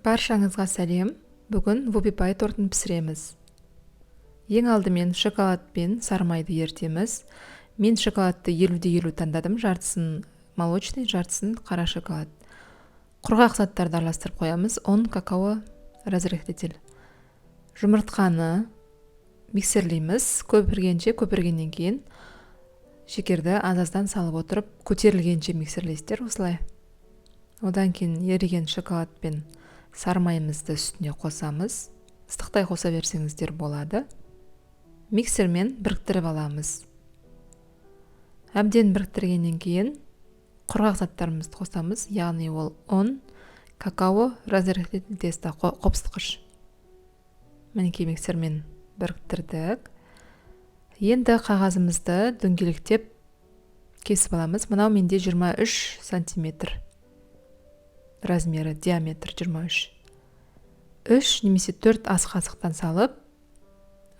Баршаңызға сәлем. Бүгін вупи-пай тортын пісіреміз. Ең алдымен шоколад пен сары майды ерітеміз. Мен шоколадты 50-де 50 таңдадым. Жартысын молочный, жартысын қара шоколад. Құрғақ заттарды араластырып қоямыз. Ұн, какао, разрыхлитель. Жұмыртқаны миксерлейміз. Көпіргенше, көпіргеннен кейін шекерді аз-аздан салып отырып, көтерілгенше миксерлейсіздер осылай. Одан кейін еріген шоколад пен сары майымызды үстіне қосамыз. Ыстықтай қоса берсеңіздер болады. Миксермен біріктіріп аламыз. Әбден біріктіргеннен кейін құрғақ заттарымызды қосамыз, яғни ол ұн, какао, разрыхлитель теста, қопсытқыш. Мінекей миксермен біріктірдік. Енді қағазымызды дөңгелектеп кесіп аламыз. Мынау менде 23 сантиметр размері, диаметр 23. 3 немесе 4 ас қасықтан салып,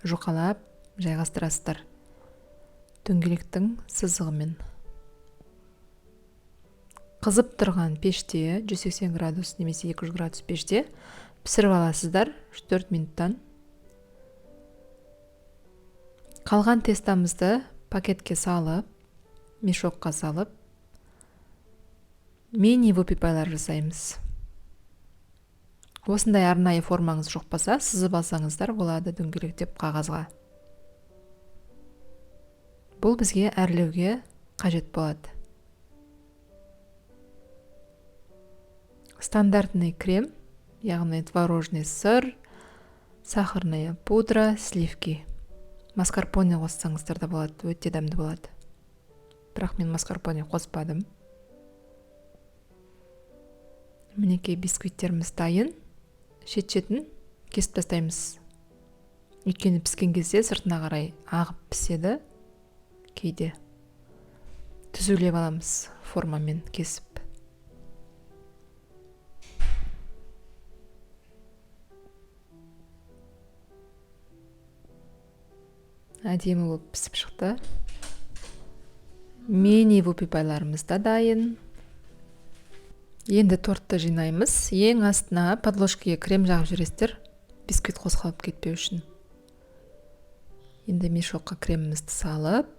жұқалап жайғастырасыздар дөңгелектің сызығымен. Қызып тұрған пеште 180 градус немесе 200 градус пеште пісіріп аласыздар 3-4 минуттан. Қалған тестамызды пакетке салып, мешокқа салып, мини вупи-пайлар жасаймыз. Осындай арнайы формаңыз жоқ болса, сызып алсаңыздар болады дөңгелектеп қағазға. Бұл бізге әрлеуге қажет болады. Стандартный крем, яғни творожный сыр, сахарная пудра, сливки. Маскарпоне қоссаңыздар да болады, өте дәмді болады. Бірақ мен маскарпоне қоспадым. Мінекей бисквиттеріміз дайын. Шет-шетін кесіп тастаймыз. Өйткені піскен кезде сыртына қарай ағып піседі. Кейде түзулеп аламыз формамен кесіп. Әдемі болып пісіп шықты. Мини вупи-пайларымыз да дайын. Енді тортты жинаймыз. Ең астына подложкаға крем жағып жібересіздер, бисквит қозғалып кетпеу үшін. Енді мешокқа кремімізді салып,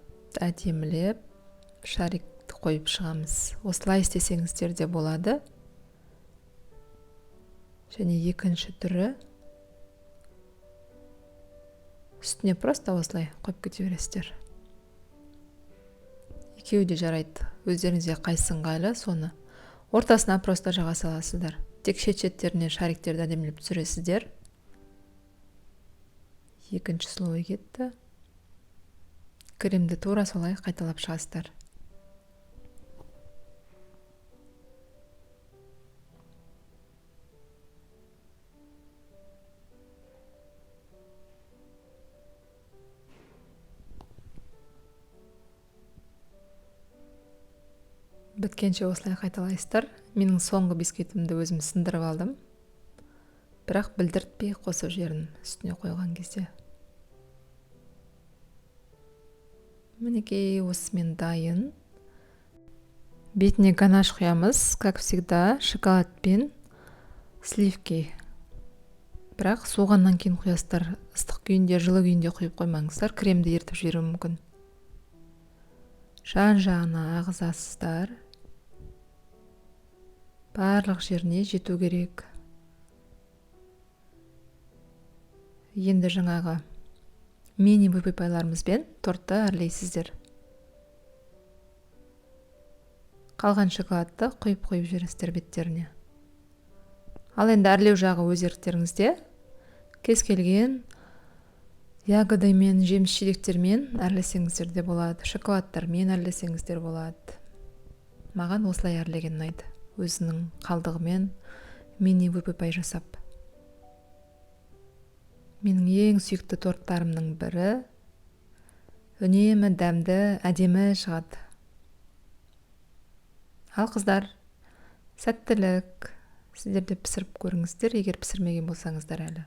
әдемілеп шарикті қойып шығамыз. Осылай істесеңіздер де болады. Және екінші түрі, үстіне просто осылай қойып кете бересіздер. Екеуі де жарайды. Өздеріңізге қайсысы ыңғайлы, соны ортасына просто жаға саласыздар. Тек шет-шеттеріне шариктерді әдемілеп түсіресіздер. Екінші слой кетті. Кремді тура солай қайталап шығасыздар. Біткенше осылай қайталайсыздар. Менің соңғы бисквитімді өзім сындырып алдым. Бірақ білдіртпей қосып жібердім үстіне қойған кезде. Мінекей осымен дайын. Бетіне ганаш құямыз, как всегда, шоколад пен сливки. Бірақ суығаннан кейін құясыздар. Ыстық күйінде, жылы күйінде құйып қоймаңыздар, кремді ерітіп жіберуі мүмкін. Жан-жағына ағызасыздар. Барлық жеріне жету керек. Енді жаңағы мини вупи-пайларымызбен тортты әрлейсіздер. Қалған шоколадты құйып-құйып жібересіздер беттеріне. Ал енді әрлеу жағы өз еріктеріңізде. Кез келген ягодамен, жеміс жидектермен әрлесеңіздер де болады, шоколадтармен әрлесеңіздер болады. Маған осылай әрлеген ұнайды. Өзінің қалдығымен мини вупи-пай жасап. Менің ең сүйікті торттарымның бірі. Үнемі дәмді, әдемі шығады. Ал қыздар, сәттілік. Сіздер де пісіріп көріңіздер, егер пісірмеген болсаңыздар әлі.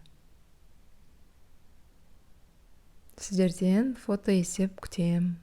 Сіздерден фото есеп күтем.